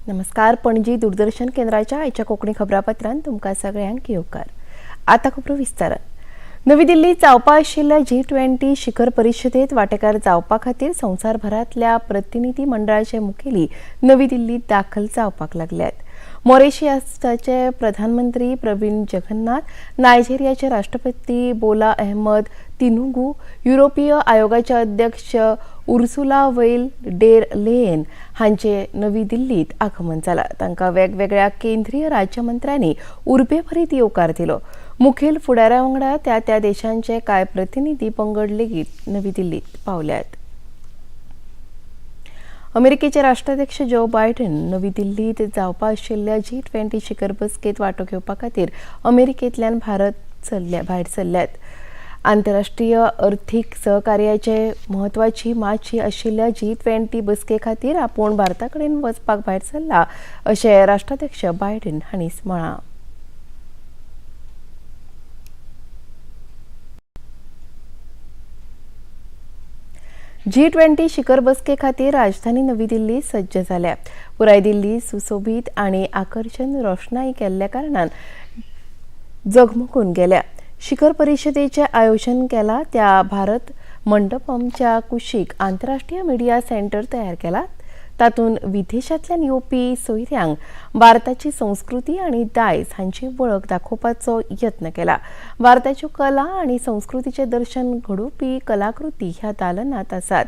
नमस्कार. पणजी दूरदर्शन केंद्राच्या आयच्या कोंकणी खबरापत्रांत तुमकां सगळ्यांक येवकार. आतां खबरो विस्तारान. नवी दिल्लीत जावपा आशिल्ल्या जी 20 शिखर परिशदेत वांटेकार जावपा खातीर संवसारभरांतल्या प्रतिनिधी मंडळाचे मुखेली नवी दिल्लीत दाखल जावपाक लागल्यात. मॉरिशसाचे प्रधानमंत्री प्रवीण जगन्नाथ, नायजेरियाचे राष्ट्रपती बोला अहमद तिनुगू, युरोपीय आयोगाचे अध्यक्ष उर्सुला वॉन डेर लेयेन हांचे नवी दिल्लीत आगमन जाला. तांकां वेगवेगळ्या केंद्रीय राज्यमंत्र्यांनी उर्बेभरीत येवकार दिलो. मुखेल फुडाऱ्या वांगडा त्या त्या देशांचे कांय प्रतिनिधी पंगड लेगीत नवी दिल्लीत पावल्यात. अमेरिकेचे राष्ट्राध्यक्ष जो बायडन नवी दिल्लीत जावपा आशिल्ल्या जी 20 शिखर बसकेत वांटो घेवपा खातीर अमेरिकेंतल्यान भारत चल्ल्या भायर सरल्यात. आंतरराष्ट्रीय अर्थीक सहकार्याचे म्हत्वाची माची आशिल्ल्या जी 20 बसके खातीर आपूण भारता कडेन वचपाक भायर सरला, अशें राष्ट्राध्यक्ष बायडन हांणी म्हळां. जी 20 शिखर बसके खातीर राजधानी नवी दिल्ली सज्ज जाल्या. पुराय दिल्ली सुसोबीत आनी आकर्शण रोशणाई केल्ल्या कारणान जगमगून गेल्या. शिखर परिशदेचें आयोजन केलां त्या भारत मंडपमच्या कुशीक आंतरराष्ट्रीय मिडिया सेंटर तयार केला. तातूंत विदेशांतल्यान येवपी सोयऱ्यांक भारताची संस्कृती आनी दायज हांची वळख दाखोवपाचो यत्न केला. भारताच्यो कला आनी संस्कृतीचें दर्शन घडोवपी कलाकृती ह्या दालनांत आसात.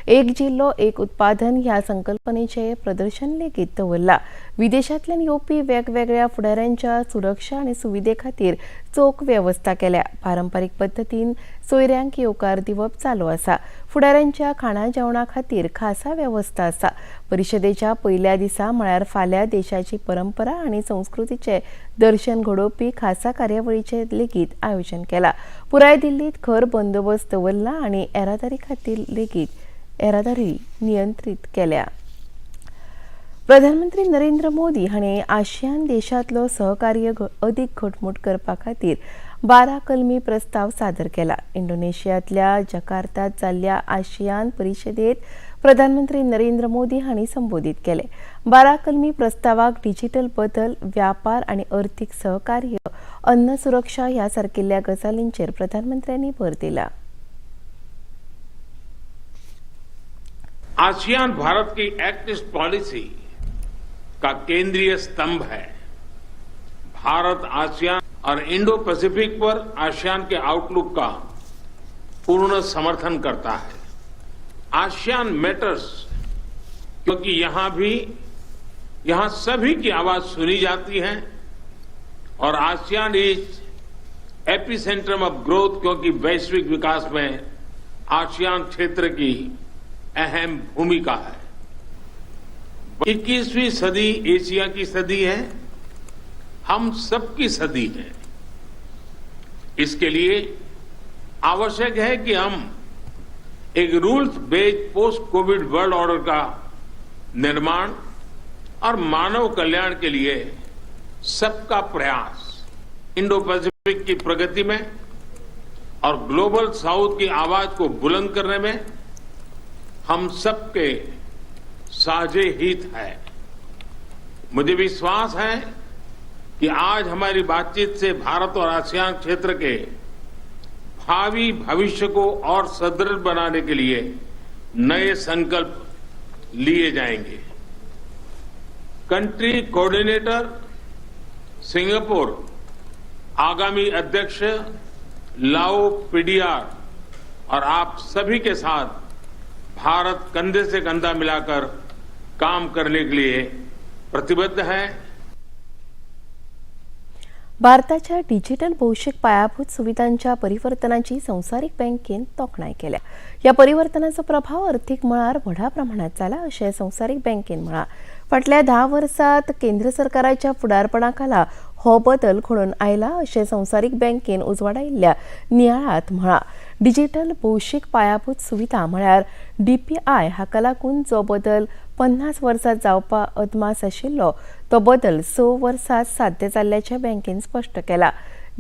एक जिल्लो एक उत्पादन ह्या संकल्पनेचें प्रदर्शन लेगीत दवरलां. विदेशांतल्यान येवपी वेगवेगळ्या फुडाऱ्यांच्या सुरक्षा आनी सुविधे खातीर चोख वेवस्था केल्या. पारंपारीक पद्दतीन सोयऱ्यांक येवकार दिवप चालू आसा. फुडाऱ्यांच्या खाणा जेवणा खातीर खासा वेवस्था आसा. परिशदेच्या पयल्या दिसा म्हळ्यार फाल्यां देशाची परंपरा आनी संस्कृतीचें दर्शन घडोवपी खासा कार्यावळीचें लेगीत आयोजन केलां. पुराय दिल्लीत खर बंदोबस्त दवरला आनी येरादारी खातीर लेगीत येरादारी नियंत्रीत केल्या. प्रधानमंत्री नरेंद्र मोदी हांणी आशियान देशांतलो सहकार्य अदीक घटमूट करपा खातीर 12 कलमी प्रस्ताव सादर केला. इंडोनेशियांतल्या जकार्तांत जाल्ल्या आशियान परिशदेत प्रधानमंत्री नरेंद्र मोदी हांणी संबोधीत केले. 12 कलमी प्रस्तावाक डिजिटल बदल, व्यापार आनी अर्थीक सहकार्य, अन्न सुरक्षा ह्या सारकिल्ल्या गजालींचेर प्रधानमंत्र्यांनी भर दिला. आसियान भारत की एक्ट ईस्ट पॉलिसी का केंद्रीय स्तंभ है. भारत आसियान और इंडो पैसिफिक पर आसियान के आउटलुक का पूर्ण समर्थन करता है. आसियान मैटर्स, क्योंकि यहां भी यहां सभी की आवाज सुनी जाती है और ASEAN is epicentre of growth, क्योंकि वैश्विक विकास में आसियान क्षेत्र की अहम भूमिका है. 21वीं सदी एशिया की सदी है, हम सबकी सदी है. इसके लिए आवश्यक है कि हम एक rules based post Covid world order का निर्माण और मानव कल्याण के लिए सबका प्रयास इंडो पैसिफिक की प्रगति में और ग्लोबल साउथ की आवाज को बुलंद करने में हम सबके साझे हित है. मुझे विश्वास है कि आज हमारी बातचीत से भारत और आसियान क्षेत्र के भावी भविष्य को और सुदृढ़ बनाने के लिए नए संकल्प लिए जाएंगे. कंट्री कोऑर्डिनेटर सिंगापुर, आगामी अध्यक्ष लाओ पीडीआर और आप सभी के साथ भारत कंधे से कंधा मिलाकर काम करने के लिए प्रतिबद्ध है. भारताच्या डिजिटल भौशीक पायाभूत सुविधांच्या परिवर्तनाची संवसारीक बँकेन तोखणाय केल्या. ह्या परिवर्तनाचो प्रभाव अर्थीक मळार व्हडा प्रमाणात जाला, अशें संवसारीक बँकेन म्हळां. फाटल्या 10 वर्सांत केंद्र सरकाराच्या फुडारपणा खाला हो बदल घडोवन आयला, अशें संवसारीक बँकेन उजवाडायिल्ल्या नियाळांत म्हळां. डिजिटल भौशीक पायाभूत सुविधा म्हळ्यार डीपीआय हाका लागून जो बदल 50 वर्सां जावपा अदमास आशिल्लो, तो बदल 6 वर्सां साध्य जाल्ल्याचें बँकेन स्पश्ट केलां.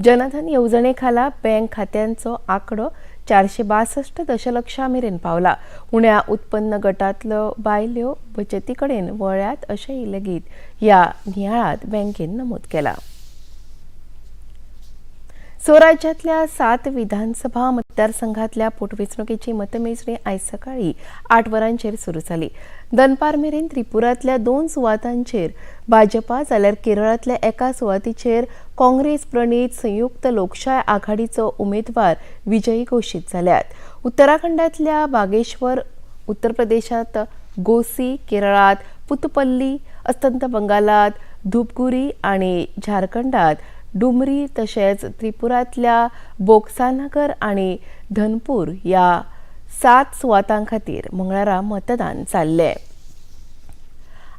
जनधन येवजणे खाला बँक खात्यांचो आंकडो 462 दशलक्षा मेरेन पावला. उण्या उत्पन्न गटांतल्यो बायल्यो बचती कडेन वळ्ळ्यात अशेंय लेगीत ह्या नियाळांत बँकेन नमूद केलां. स्वराज्यातल्या 7 विधानसभा मतदारसंघातल्या पोटवेंचणुकेची मतमेजणी आयज सकाळी 8 वरांचेर सुरू जाली. दनपार मेरेन त्रिपुरांतल्या 2 सुवातांचेर भाजपा जाल्यार केरळांतल्या 1 सुवातीचेर काँग्रेस प्रणीत संयुक्त लोकशाय आघाडीचो उमेदवार विजयी घोशीत जाल्यात. उत्तराखंडांतल्या बागेश्वर, उत्तर प्रदेशांत गोसी, केरळांत पुतपल्ली, अस्तंत बंगालांत धुपगुरी आनी झारखंडात डुमरी तशेंच त्रिपुरांतल्या बोक्सानगर आनी धनपूर ह्या 7 सुवातां खातीर मंगळारा मतदान जाल्लें.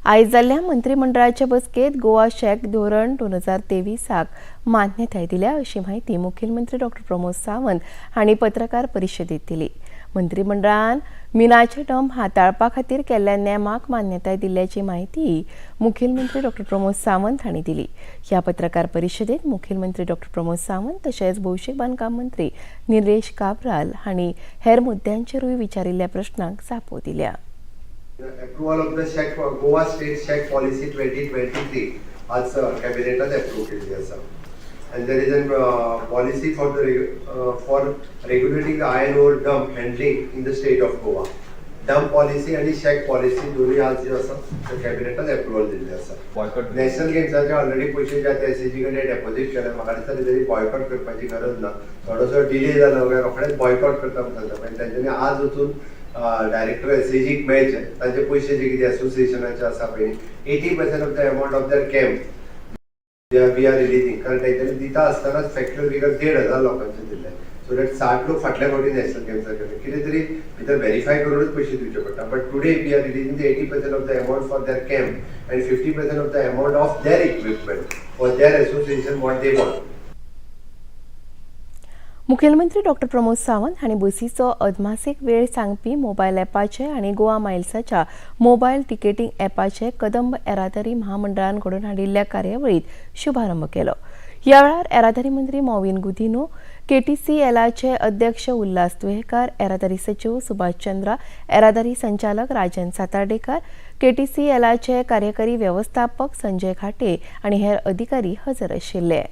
आयज जाल्ल्या मंत्रीमंडळाचे बसकेंत गोवा शॅक धोरण 2023 मान्यताय दिल्या अशी म्हायती मुखेलमंत्री डॉ प्रमोद सावंत हांणी पत्रकार परिशदेंत दिली. मंत्रीमंडळान मिनाचे डंप हाताळपा खातीर केल्ल्या नेमाक मान्यताय दिल्ल्याची म्हायती मुखेलमंत्री डॉ प्रमोद सावंत हांणी दिली. ह्या पत्रकार परिशदेंत मुखेलमंत्री डॉ प्रमोद सावंत तशेंच भौशीक बांदकाम मंत्री निलेश काब्राल हांणी हेर मुद्द्यांचेरूय विचारिल्ल्या प्रश्नांक जापो दिल्या. Approval of the shack Goa State Shack Policy 2023 आज कॅबिनेटान अप्रूव केल्ली आसा. And there is a policy for the for regulating the iron ore dump handling in the state of Goa. Dump policy आनी शॅक पॉलिसी दोनूय आज ज्यो आसा त्यो कॅबिनेटान approval दिल्ली आसा. नॅशनल गेम्साचे ऑलरेडी पयशे जे आतां एसएजी कडेन डेपोजीट केले, म्हाका दिसता तेजी बॉयकॉट करपाची गरज ना. थोडोसो डिले जालो काय रोखडेच बॉयकॉट करता म्हणून सांगता, पण तेंच्यांनी आज वचून डायरेक्टर एसएजीक मेळचे, तांचे पयशे जे कितें एसोसिएशनाचे आसा पळय, 80% of the amount of their camp we are releasing. कारण तेंच्यांनी दिता आसतनाच फॅक्च्युअल फिगर 1,500 लोकांचे दिल्ले, सो that 60 लोक फाटल्या फावटी नॅशनल गेम्साक गेले. कितें तरी भितर व्हेरीफाय करूनच पयशे दिवचे पडटा. But today we are releasing the 80% of the amount for their camp and 50% of the amount of their equipment for their association what they want. मुखेलमंत्री डॉ प्रमोद सावंत हांणी बसीचो अदमासीक वेळ सांगपी मोबायल ॲपाचे आनी गोवा मायल्साच्या मोबायल तिकेटींग ॲपाचे कदंब येरादारी महामंडळान घडोवन हाडिल्ल्या कार्यावळीत शुभारंभ केलो. ह्या वेळार येरादारी मंत्री मॉविन गुदिन्हो, केटीसीएलाचे अध्यक्ष उल्हास तुयेंकार, येरादारी सचीव सुभाष चंद्रा, येरादारी संचालक राजन सातार्डेकार, केटीसीएलाचे कार्यकारी वेवस्थापक संजय घाटे आनी हेर अधिकारी हजर आशिल्ले.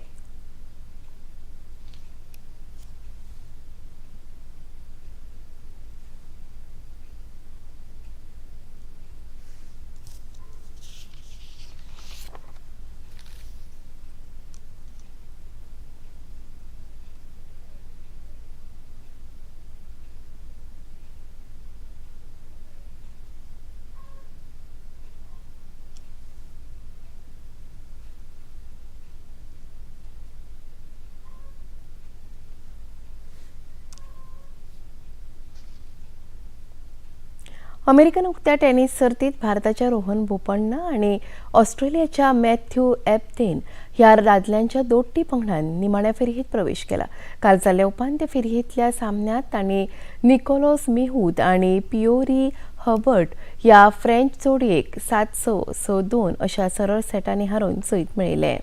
अमेरिकन उक्त्या टेनिस सर्तीत भारताच्या रोहन बोपण्णा आनी ऑस्ट्रेलियाच्या मॅथ्यू एबदेन ह्या दादल्यांच्या दोट्टी पंगडान निमाण्या फेरयेंत प्रवेश केला. काल जाल्ल्या उपांत्य फेरयेंतल्या सामन्यांत तांणी निकोलोस मिहूत आनी पियोरी हबर्ट ह्या फ्रेंच जोडयेक 7-6, 6-2 अशा सरळ सेटांनी हारोवन जैत मेळयलें.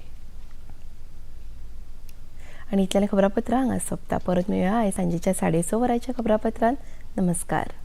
आनी इतल्यान खबरापत्रां हांगा सोंपता. परत मेळया आयज सांजेच्या 6:30 वरांच्या खबरापत्रांत. नमस्कार.